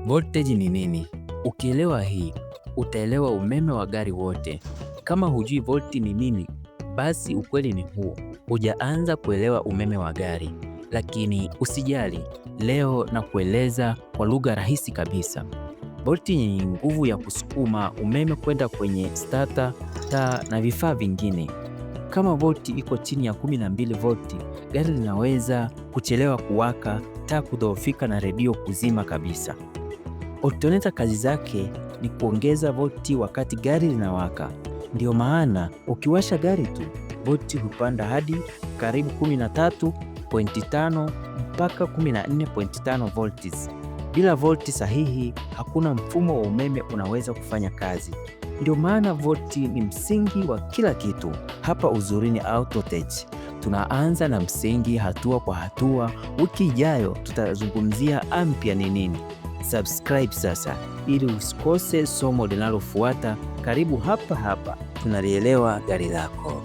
Voltage ni nini? Ukielewa hii, utaelewa umeme wa gari wote. Kama hujui volti ni nini, basi ukweli ni huu, hujaanza kuelewa umeme wa gari. Lakini usijali, leo na kueleza kwa lugha rahisi kabisa. Volti ni nguvu ya kusukuma umeme kwenda kwenye starter, taa na vifaa vingine. Kama volti iko chini ya 12 volti, gari linaweza kuchelewa kuwaka, taa kudhoofika na redio kuzima kabisa. Alternator kazi zake ni kuongeza volti wakati gari linawaka. Ndio maana ukiwasha gari tu, volti hupanda hadi karibu 13.5 mpaka 14.5 volts. Bila volti sahihi, hakuna mfumo wa umeme unaweza kufanya kazi. Ndio maana volti ni msingi wa kila kitu. Hapa Uzurini Autotech tunaanza na msingi, hatua kwa hatua. Wiki ijayo tutazungumzia ampia ni nini. Subscribe sasa ili usikose somo linalofuata. Karibu hapa hapa tunalielewa gari lako.